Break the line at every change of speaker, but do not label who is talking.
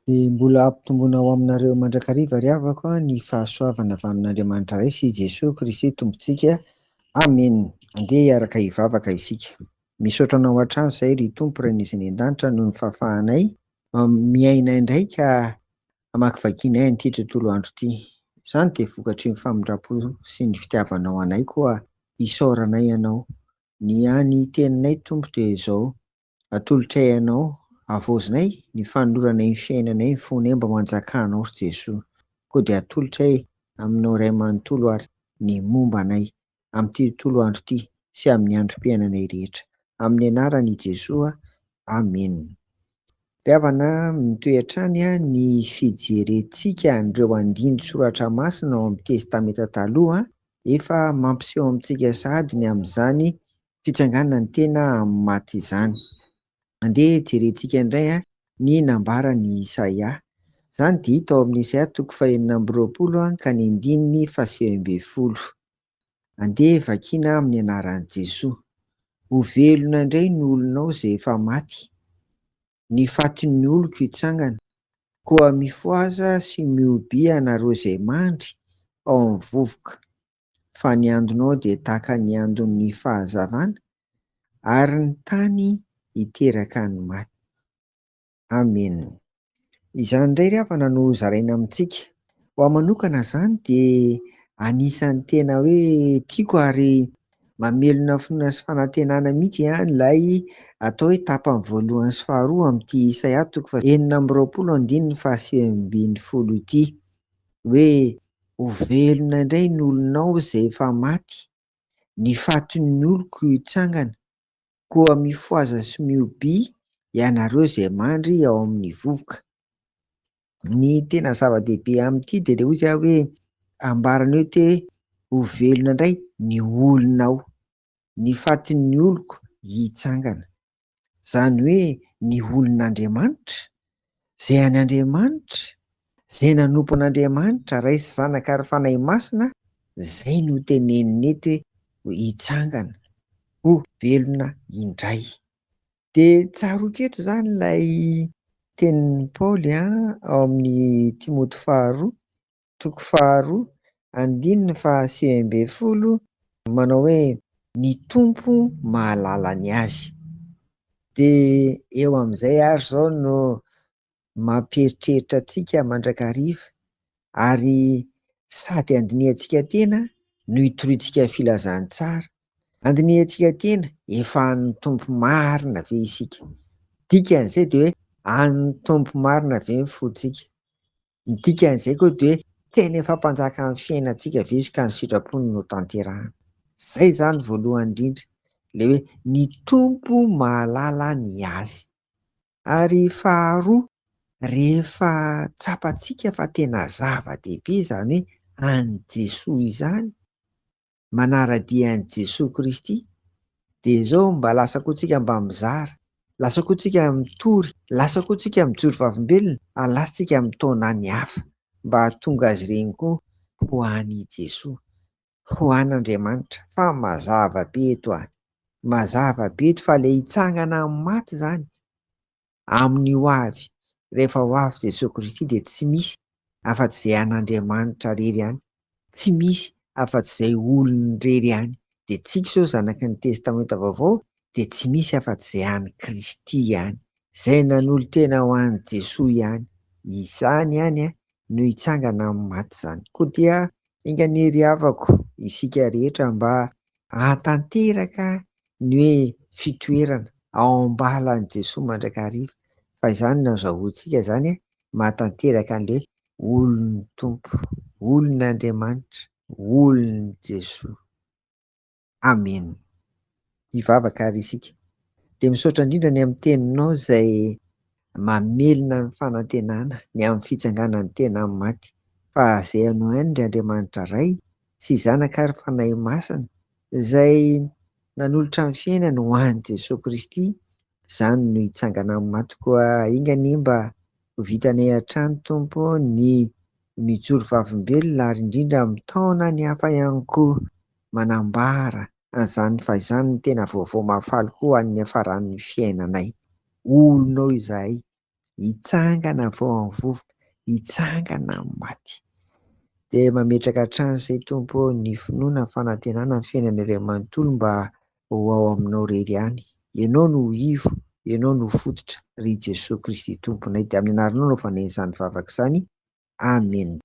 Dia mbola ampitomboina ho aminareo mandrakariva ry havako ny fahasoavana avy amin'Andriamanitra Ray sy Jesoa Kristy Tompontsika. Amena. Andeha hiaraka hivavaka isika. Misaotra Anao hatrany izahay ry Tompo Rain'izy any an-danitra noho ny fahafahanay miaina indray ka hamakivakianay an'ity tontolo andro ity. Izany dia vokatry ny famindram-po sy ny fitiavanao anay koa isaoranay Anao. Ny hany teninay Tompo dia izao, Atolotray Anao, havaozinay ny fanoloranay ny fiainanay ny fonay mba ho anjakanao ry Jesoa. Koa dia atolotray Aminao Ray manontolo ary ny momba anay amin'ity tontolo andro ity sy amin'ny androm-piainanay rehetra. Amin'ny anaran' i Jesoa, Amena. Ry havana, mitohy hatrany ny fijerentsika an'ireo andinin-tsoratra masina ao amin'ny Testamenta Taloha efa mampiseho amintsika sahady ny amin'izany fitsanganan'ny tena amin'ny maty izany. Andeha jerentsika indray ny nambaran'i Isaia. Izany dia hita ao amin'ny Isaia toko fahenina amby roapolo ka ny andininy fahasivy ambin'ny folo. Andeha vakiana amin'ny anaran'i Jesoa. Ho velona indray ny olonao izay efa maty, ny fatin'ny oloko hitsangana. Koa mifohaza sy mihobia ianareo izay mandry ao amin'ny vovoka, fa ny andonao dia tahaka ny andon'ny fahazavana, ary ny tany hiteraka ny maty. Amena. Izany indray ry havana no zaraina amintsika. Ho ahy manokana izany dia anisan'ny tena hoe tiako ary mamelona finoana sy fanantenana mihitsy ilay atao hoe tapany voalohany sy faharoa amin'ity Isaia toko faha 26 andininy faha 19 ity hoe ho velona indray ny olonao izay efa maty, ny fatin'ny oloko hitsangana, koa mifohaza sy mihobia ianareo izay mandry ao amin'ny vovoka. Ny tena zava-dehibe amin'ity dia ilay hoy aho hoe ambarany eo hoe ho velona indray ny olonao, ny fatin'ny oloko hitsangana. Izany hoe ny olon'Andriamanitra, izay an' Andriamanitra, izay nanompo an'Andriamanitra Ray sy Zanaka ary Fanahy Masina, izay no teneniny eto hoe hitsangana, ho velona indray. Dia tsaroako eto izany ilay tenin'i Paoly ao amin'ny Timoty faharoa, toko faharoa, andininy faha 19, manao hoe ny Tompo mahalala ny azy. Dia eo amin'izay ary izao no mampieritreritra antsika mandrakariva ary sady andinihantsika tena no hitoriantsika filazantsara. Andinihantsika tena, efa an'ny Tompo marina ve isika? Dikan'izay dia hoe an'ny Tompo marina ve ny fontsika? Ny dikan'izay koa dia hoe tena efa mpanjaka amin'ny fiainantsika ve izy ka ny sitrapony no tanterahana? Izay izany voalohany indrindra, ilay hoe ny Tompo mahalala ny azy. Ary faharoa, rehefa tsapantsika fa tena zava-dehibe izany hoe an'i Jesoa izany, manara-dia an'i Jesoa Kristy, dia izao mba lasa koa tsika mba mizara, lasa koa tsika mitory, lasa koa tsika mijoro vavolombelona, ary lasa tsika mitaona ny hafa mba hahatonga azy ireny koa ho an'i Jesoa, ho an'Andriamanitra. Fa mazava be eto an! Mazava be eto fa ilay hitsangana amin'ny maty izany, amin'ny ho avy, rehefa ho avy Jesoa Kristy dia tsy misy afa-tsy izay an'Andriamanitra irery ihany, tsy misy afa-tsy izay olony irery ihany. Dia tsika izao zanaky ny Testamenta Vaovao dia tsy misy afa-tsy izay an'i Kristy ihany, izay nanolo-tena ho an'i Jesoa ihany. Izany ihany no hitsangana amin'ny maty izany. Koa dia enga anie ry havako isika rehetra mba hahatanteraka ny hoe fitoerana ao am-balan'i Jesoa mandrakariva, fa izany no azahoantsika izany mahatanteraka an'ilay olon'ny Tompo, olon'Andriamanitra, olon'i Jesoa. Amena. Hivavaka ary isika. Dia misaotra indrindra ny amin'ny teninao izay mamelona ny fanantenana ny amin'ny fitsanganan'ny tena amin'ny maty. Fa izay anao ihany ry Andriamanitra Ray sy Zanaka ary Fanahy Masina izay nanolotra ny fiainany ho an'i Jesoa Kristy, izany no hitsangana amin'ny maty. Koa enga anie mba ho vitanay hatrany Tompo ô ny mijoro vavolombelona ary indrindra mitaona ny hafa ihany koa manambara an'izany fa izany no tena vaovao mahafaly koa ho an'ny hafaran'ny fiainanay. Olonao izahay. Hitsangana avy ao amin'ny vovoka, hitsangana amin'ny maty. Dia mametraka hatrany izay Tompo ô ny finoana, ny fanantenana, ny fiainana iray manontolo mba ho ao aminao irery ihany. Ianao no ivo, Ianao no fototra, ry Jesoa Kristy Tomponay. Dia amin'ny anaranao no anaovanay izany vavaka izany. Amena.